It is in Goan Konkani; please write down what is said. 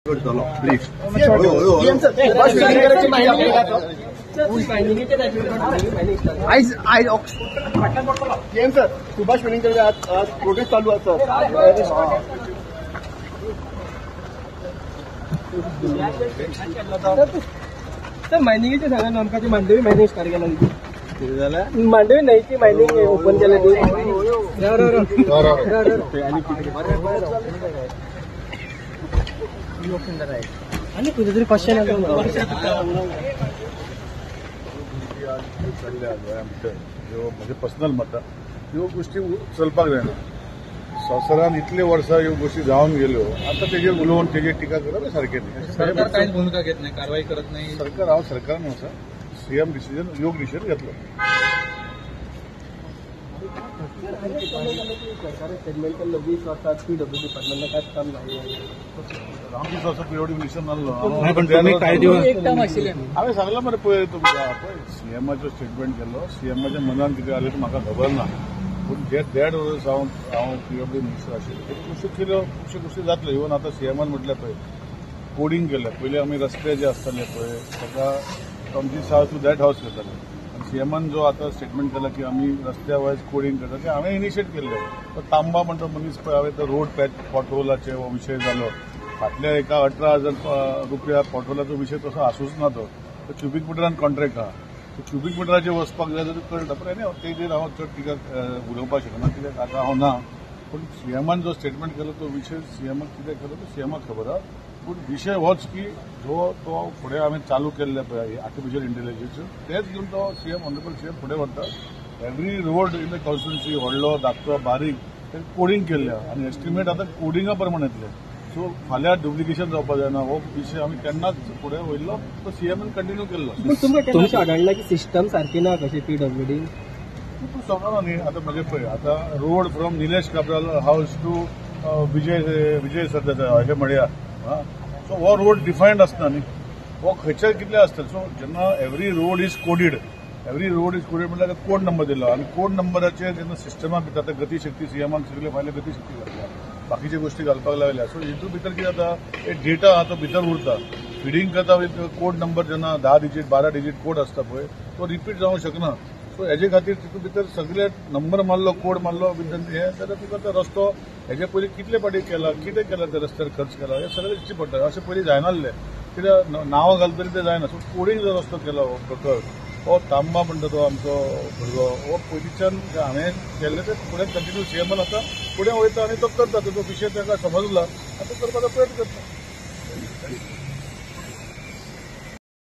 सर सुभाष वेलिंगकर आज प्रोटेस्ट चालू आसा. सर मायनिंगेचे सांगा ना आमकां, मांडवी मायनिंग स्टार्ट केला, मांडवी न्हंयची मायनिंग ओपन केल्या ती. आनी खंयचो तरी क्वेश्चन चल्ल्या गोंया भितर ह्यो म्हजें पर्सनल मत, ह्यो गोश्टी चलपाक जायना. संवसारान इतले वर्सां ह्यो गोश्टी जावन गेल्यो, आतां तेजेर उलोवन तेजेर टिका करप हें सारकें न्ही. सरकार कांयच भुमिका घेत नाही, कारवाई करत नाही. सरकार हांव सरकारान आसा, सीएम डिसिजन योग्य डिसिजन घेतलो. सरकार स्टेटमेंट केल्लो 20 वर्सां पीडब्ल्यू डिपार्टमेंटान कांयच काम जावंक ना. 20 वर्सां पीडब्ल्यू मिशन नासलो. हांवें सांगलां मरे पळय तुमकां, पळय सीएमाचो स्टेटमेंट केल्लो, सीएमाच्या मनान कितें आलें तें म्हाका खबर ना. पूण जे 1.5 वर्स हांव पीडब्ल्यू मिनिस्टर आशिल्लो, खुबश्यो केल्यो, खुबश्यो गोश्टी जातल्यो. इवन आतां सीएमान म्हटलें पळय कोडींग केलें. पयलीं आमी रस्ते जे आसताले पळय ताका from this house to that house करताले. आनी सीएमान जो आतां स्टेटमेंट केला की आमी रस्त्या वायज कोडींग करता, तें हांवें इनिशिएट केल्लें. तो तांबा म्हणटा मनीस पळय, हांवें तो रोड पॅच पॉटहोलाचे हो विशय जालो. फाटल्या एका 18,000 रुपया पॉटहोलाचो विशय तसो आसूच ना. तो क्युबीक मिटरान कॉन्ट्रॅक्ट आहा, तो क्युबीक मिटराचेर वचपाक जाय जाल्यार कळटा. पूण एनी तेजेर हांव चड टिका उलोवपाक शकना कित्याक आतां हांव ना. पूण सीएमान जो स्टेटमेंट केलो तो विशय सीएमाक कितें केलो तो सीएमाक खबर आहा. पूण विशय होच की जो तो फुडें हांवें चालू केल्ले पळय आर्टिफिशियल इंटेलिजन्स, तेच घेवन तो सीएम ऑनरेबल सीएम फुडें व्हरता. Every road in the constituency व्हडलो धाकटो बारीक ते कोडींग केल्ले आहा आनी एस्टिमेट आतां कोडिंगा प्रमाण येतले. सो फाल्यां डुप्लिकेशन जावपाक जायना हो विशय आमी केन्नाच फुडें वयल्लो, तो सीएमान कंटिन्यू केल्लो. तुमकां केन्ना आढळ्ळें की सिस्टम सारकी ना कशी पीडब्ल्यूडी? तूं सांगना न्ही आतां म्हजें पळय, आतां road from Nilesh Cabral house to Vijay Vijay Sardesai अशें म्हणया, सो हो रोड डिफायन्ड आसता न्ही, हो खंयच्या कितले आसता. सो जेन्ना every road is coded, every road is coded म्हणल्यार कोड नंबर दिलो आनी कोड नंबराचेर जेन्ना सिस्टमा भितर आतां गतीशक्ती सीएमान सगळे फाल्यां गतीशक्ती घातल्या, बाकीच्यो गोश्टी घालपाक लागल्या. सो हितून भितर कितें जाता, एक डेटा आहा तो भितर उरता. फिडींग करता विथ कोड नंबर जेन्ना 10 डिजीट 12 डिजीट कोड आसता पळय तो रिपीट जावंक शकना. सो हेजे खातीर तितून भितर सगळे नंबर मारलो, कोड मारलो विथ हें जाल्यार तुका तो रस्तो हेजे पयलीं कितले फावटी केला, कितें केलां, त्या रस्त्यार खर्च केला, हें सगळें दिसचें पडटा. अशें पयलीं जायनासलें, कित्याक नांवां घालतरी तें जायना. सो कोडींग जो रस्तो केला हो प्रकल्प, हो तांबा म्हणटा तो आमचो भुरगो, हो पयलींच्यान हांवें केल्लें तें फुडें कंटिन्यू सीएमान आतां फुडें वयता आनी तो करता. तो विशय ताका समजला आनी तो करपाचो प्रयत्न करता.